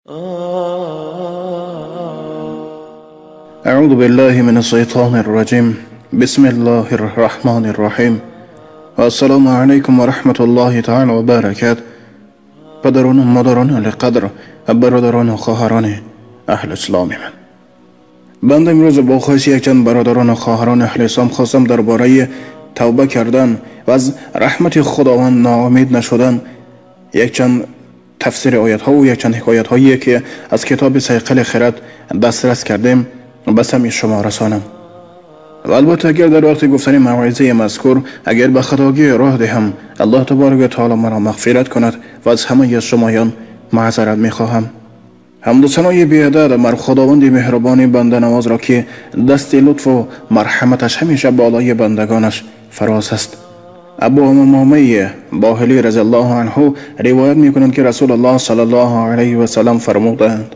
اعوذ بالله من الشیطان الرجیم. بسم الله الرحمن الرحیم. و السلام علیکم و رحمت الله تعالی و برکات. پدران و مادران عالیقدر، برادران و خواهران اهل اسلام من، بنده امروز با خواهش یکچند برادران و خواهران اهل اسلام خواستم درباره توبه کردن و از رحمت خداوند ناامید نشدن یکچند تفسیر آیت ها و یکچند حکایت هایی که از کتاب صیقل خرد دسترس کردیم به سمع شما رسانم. و البته اگر در وقت گفتن موعظه مذکور اگر به خطاگی راه دهم، الله تبارک و تعالی مرا مغفرت کند و از همه شمایان معذرت میخواهم. حمد و ثنای بی‌عدد بر خداوند مهربان بنده نواز را که دست لطف و مرحمتش همیشه بالای بندگانش فراز است. ابو امامه باهلی رضی الله عنه روایت میکنند که رسول الله صلی الله علیه و سلم فرمودند: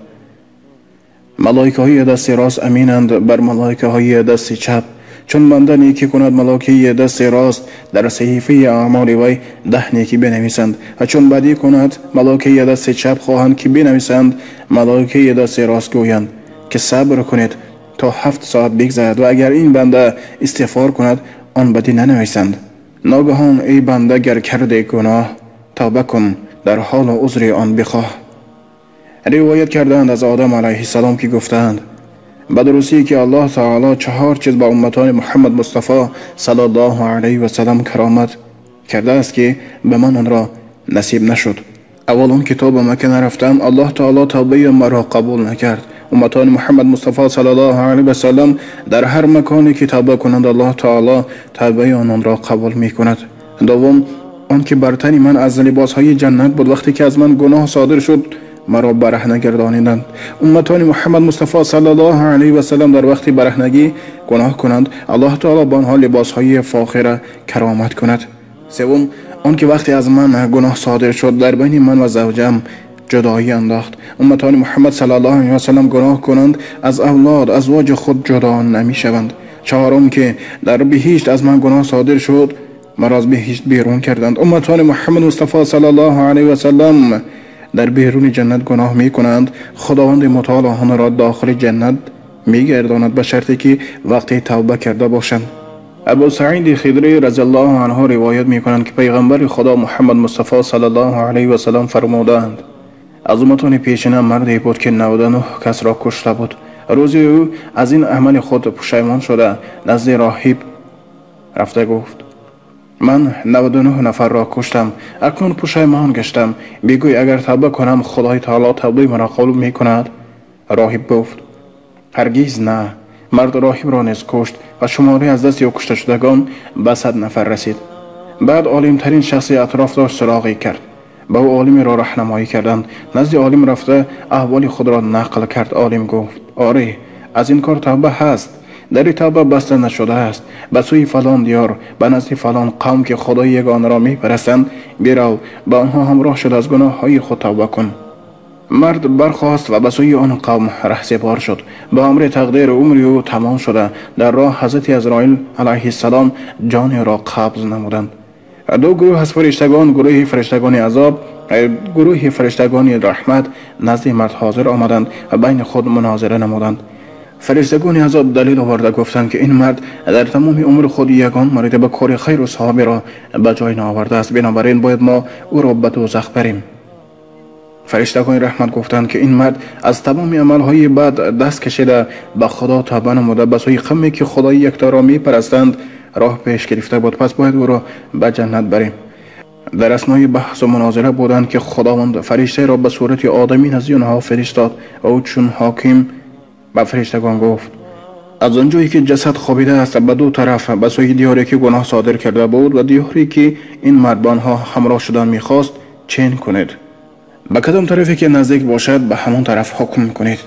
ملائکه های دست راست امینند بر ملائکه های دست چپ. چون بنده نیکی کند، ملائکه دست راست در صحیفه اعمال وی 10 نیکی بنویسند، و چون بدی کند، ملائکه دست چپ خواهند که بنویسند. ملائکه دست راست گویند که صبر کنید تا 7 ساعت بگذرد، و اگر این بنده استغفار کند آن بدی ننویسند. ناگهان ای بنده گر کرده گناه، توبه کن در حال عذر آن بخواه. روایت کردند از آدم علیه السلام که گفتند: به درستی که الله تعالی 4 چیز به امتان محمد مصطفی صلی الله علیه و سلم کرامت کرده است که به من آن را نصیب نشد. اول آن که تا به مکه نرفتم الله تعالی توبه مرا قبول نکرد. امتان محمد مصطفی صلی الله علیه و سلم در هر مکانی که توبه کنند الله تعالی توبه آنان را قبول می کند. دوم آن که بر تن من از لباس های جنت بود، وقتی که از من گناه صادر شد مرا برهنه گردانیدند. امتان محمد مصطفی صلی الله علیه و سلم در وقت برهنگی گناه کنند الله تعالی به آنها لباس های فاخره کرامت کند. سوم آن که وقتی از من گناه صادر شد در بین من و زوجم جدایی انداخت. امتان محمد صلی الله علیه و سلم گناه کنند از اولاد ازواج خود جدا نمی شوند. چهارم که در بهشت از من گناه صادر شد مرا از بهشت بیرون کردند. امتان محمد مصطفی صلی الله علیه و سلم در بیرون جنت گناه می کنند، خداوند متعال آنها را داخل جنت می گرداند به شرطی که وقتی توبه کرده باشند. ابو سعید خدری رضی الله عنه روایت می کنند که پیغمبر خدا محمد مصطفی صلی الله علیه و سلم فرمودند: از امتان پیشینه مردی بود که 99 کس را کشته بود. روزی او از این عمل خود پشیمان شده نزد راهب رفته گفت: من 99 نفر را کشتم، اکنون پشیمان گشتم، بگوی اگر توبه کنم خدای تعالی توبه مرا قبول می کند؟ راهب گفت: هرگز نه. مرد راهب را نیز کشت و شماری از دست او کشته شدگان به 100 نفر رسید. بعد عالم ترین شخص اطراف داشت سراغی کرد، به او عالمی را راهنمایی کردند. نزد عالم رفته احوال خود را نقل کرد. عالم گفت: آره، از این کار توبه هست، در توبه بسته نشده است. به سوی فلان دیار، به نزد فلان قوم که خدای یگانه را میپرستند برو، به آنها همراه شد، از گناه های خود توبه کن. مرد برخاست و به سوی آن قوم رهسپار شد. به امر تقدیر عمر او تمام شده در راه حضرت عزرائیل علیه السلام جان را قبض نمودند. دو گروه از فرشتگان، گروه فرشتگان عذاب، گروه فرشتگان رحمت نزد مرد حاضر آمدند و بین خود مناظره نمودند. فرشتگان عذاب دلیل آورده گفتند که این مرد در تمام عمر خود یگان مرتبه کار خیر و ثوابی را به جای نآورده است، بنابراین باید ما او را به دوزخ بریم. فرشتگان رحمت گفتند که این مرد از تمام عملهای بد دست کشیده به خدا توبه نموده به سوی قومی که خدای یکتا را میپرستند راه پیش گرفته بود، پس باید او را به جنت بریم. در اثنای بحث و مناظره بودند که خداوند فرشته را به صورت آدمی نزد آنها فرستاد و او چون حاکم به فرشتگان گفت: از آنجایی که جسد خوابیده است به دو طرف، به سوی دیاری که گناه صادر کرده بود و دیاری که این مرد با آنها همراه شدن میخواست چین کنید. به کدام طرفی که نزدیک باشد به همان طرف حکم کنید.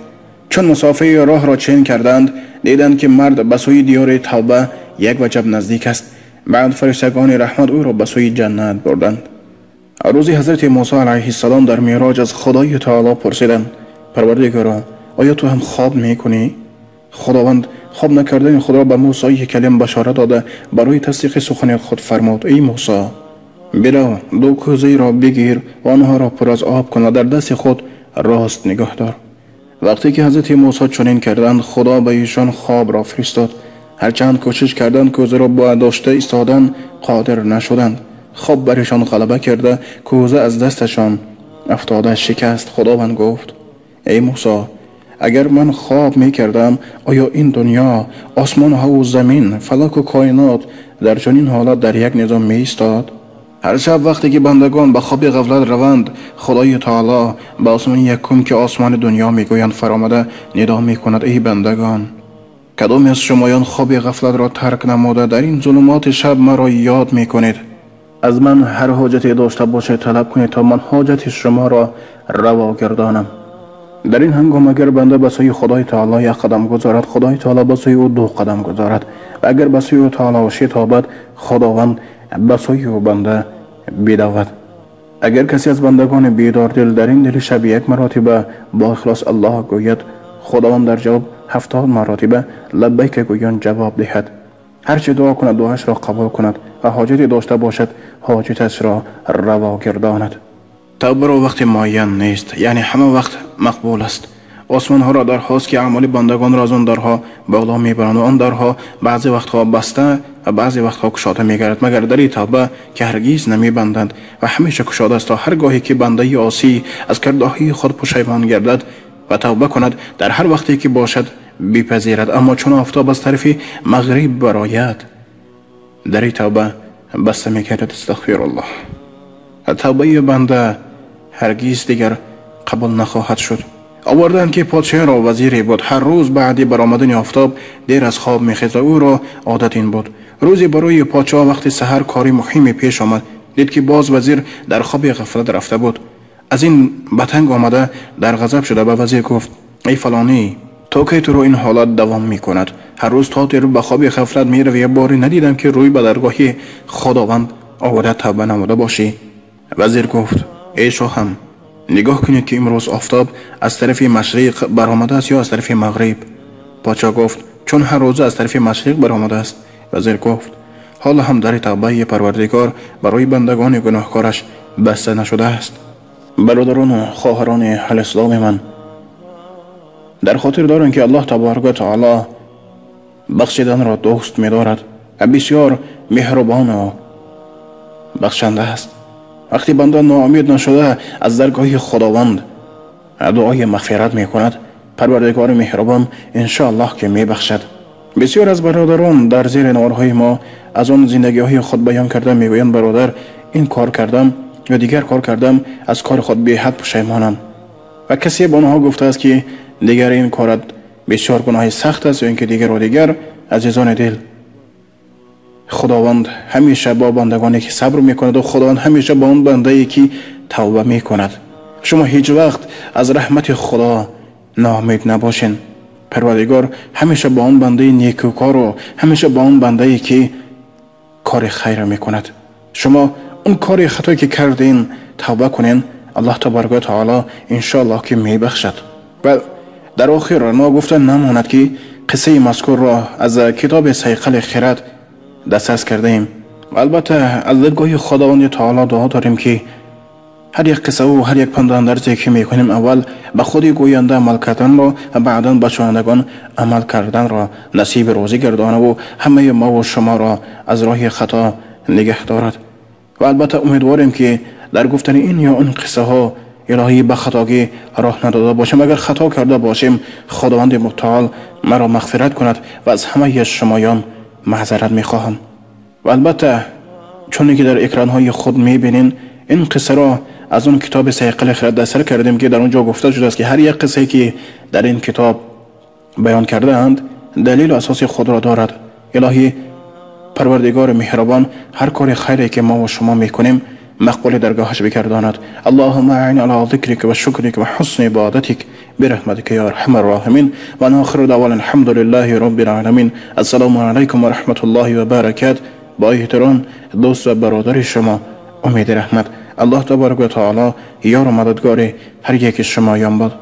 چون مسافه راه را چین کردند دیدند که مرد به سوی دیار توبه 1 وجب نزدیک است. بعد فرشتگان رحمت او را به سوی جنت بردند. روزی حضرت موسی علیه السلام در معراج از خدای تعالی پرسیدند: پروردگارا، آیا تو هم خواب میکنی؟ خداوند خواب نکردن خود را به موسی کلیم بشاره داده برای تصدیق سخن خود فرمود: ای موسی، برو 2 کوزه را بگیر و آنها را پر از آب کن و در دست خود рост нигоҳ дор. Вақте ки ҳазрати Мусо чунин карданд, Худо ба эшон хоб ро фиристод. Ҳарчанд кӯшиш карданд кӯзаро бардошта истодан, қодир нашуданд. Хоб бар эшон ғалаба карда, кӯза аз дасташон афтода шикаст. Худованд гуфт: эй Мусо, агар ман хоб мекардам, оё ин дунё, осмонҳо ва замин, фалак ва коинот дар чунин ҳолат дар як низом меистод? Ҳар шаб вақте ки бандагон ба хоби ғафлат раванд, Худои Таоло ба осмони якум, ки осмони дунё мегӯянд, фаромада нидо мекунад: эй бандагон, кадоме аз шумоён хоби ғафлатро тарк намуда дар ин зулумоти шаб маро ёд мекунед? Аз ман ҳар ҳоҷате дошта бошед талаб кунед то ман ҳоҷати шуморо раво гардонам. Дар ин ҳангом агар банда ба сӯи Худои Таоло як қадам гузорад, Худои Таоло ба сӯи ӯ ду қадам гузорад ва агар ба сӯи ӯ Таоло шитобад, Худованд ба сӯи ӯ банда бидавад. Агар касе аз бандагони бедордил дар ин дили шаб як маротиба бо ихлос Аллоҳ гӯяд, Худованд дар ҷавоб 70 маротиба лаббайка гӯён ҷавоб диҳад. Ҳарчи дуо кунад, дуоашро қабул кунад ва ҳоҷате дошта бошад, ҳоҷаташро раво гардонад. Тавбаро вақти муайян нест, яъне ҳама вақт мақбул аст. Осмонҳоро дарҳост ки аъмоли бандагонро аз он дарҳо боло мебаранд ва он дарҳо баъзе вақтҳо баста ва баъзе вақтҳо кушода мегардад, магар дари тавба ки ҳаргиз намебанданд ва ҳамеша кушода аст, то ҳар гоҳе ки бандаи осӣ аз кардаҳои худ пушаймон гардад ва тавба кунад, дар ҳар вақте ки бошад бипазирад. Аммо чун офтоб аз тарафи мағриб барояд, дари тавба баста мегардад. Астағфируллоҳ. Тавбаи банда ҳаргиз дигар қабул нахоҳад шуд. Оварданд ки подшоҳро вазире буд. Ҳар рӯз баъди баромадани офтоб дер аз хоб мехезад. Ӯро одат ин буд. Рӯзе барои подшоҳ вақти саҳар кори муҳиме пеш омад. Дид ки боз вазир дар хоби ғафлат рафта буд. Аз ин ба танг омада дар ғазаб шуда ба вазир гуфт: эй фалонӣ, то кай туро ин ҳолат давом мекунад? Ҳар рӯз то дер ба хоби ғафлат меравӣ, боре надидам ки рӯй ба даргоҳи Худованд оварда тавба намуда бошӣ. Вазир гуфт: эй шоҳам, нигоҳ кунед ки имрӯз офтоб аз тарафи машриқ баромадааст ё аз тарафи мағриб? Подшоҳ гуфт: чун ҳар рӯза аз тарафи машриқ баромадааст. Вазир гуфт: ҳоло ҳам дари тавбаи Парвардигор барои бандагони гуноҳкораш баста нашудааст. Бародарону хоҳарони аҳли ман, дар хотир дорем ки Аллоҳ таборака ва таоло бахшиданро дӯст медорад ва бисёр меҳрубону бахшанда аст. Вақте банда ноумед нашуда аз даргоҳи Худованд дуои мағфират мекунад, Парвардигори меҳрубон иншоаллоҳ ки мебахшад. Бисёр аз бародарон дар зери наворҳои мо аз он зиндагиҳои худ баён карда мегӯянд: бародар, ин кор кардам ё дигар кор кардам, аз кори худ беҳад пушаймонам. Ва касе ба онҳо гуфтааст ки дигар ин корат бисёр гуноҳи сахт аст ё ин ки дигару дигар. Азизони дил, Худованд ҳамеша бо бандагоне ки сабр мекунад ва Худованд ҳамеша бо он бандае ки тавба мекунад. Шумо ҳеҷ вақт аз раҳмати Худо ноумед набошед. Парвардигор ҳамеша бо он бандаи некӯкору ҳамеша бо он бандае ки кори хайр мекунад. Шумо он кори хатое ки кардин тавба кунен, Аллоҳ таборака ва таоло иншоаллоҳ ки мебахшад. Ва дар охир ногуфта намонад ки қиссаи мазкурро аз китоби Сайқали хирад дастрас кардаем. Албатта аз даргоҳи Худованди Таоло дуо дорем ки ҳар як қиссаву ҳар як пандандарзе ки мекунем, аввал ба худи гӯянда амал карданро ва баъдан ба шунавандагон амал карданро насиби рӯзӣ гардонаву ҳамаи мову шуморо аз роҳи хато нигаҳ дорад. Ва албатта умедворем ки дар гуфтани ин ё он қиссаҳо илоҳӣ ба хатогӣ роҳ надода бошем. Агар хато карда бошем, Худованди мутаол маро мағфират кунад ва аз ҳамаи шумоён маъзарат мехоҳам. Ва албатта чуне ки дар экранҳои худ мебинед, ин қиссаро аз он китоби Сайқали хирад дастсар кардем ки дар он ҷо гуфта шудааст ки ҳар як қиссае ки дар ин китоб баён кардаанд далелу асоси худро дорад. Илоҳӣ Парвардигори меҳрубон ҳар кори хайре ки мо ва шумо мекунем мақбули даргоҳаш бигардонад. Аллоҳумма аъин ала зикрика ва шукрика ва ҳусни ибодатик бирахматика я арҳамар роҳимин. Ва охиру даъвона алҳамдулиллаҳи роббил оламин. Ассалому алайкум ва раҳматуллоҳи ва баракат. Бо эҳтиром дӯст ва бародари шумо Умеди Раҳмат. Аллоҳ таборака ва таоло ёру мададгори ҳар яки шумоён бод.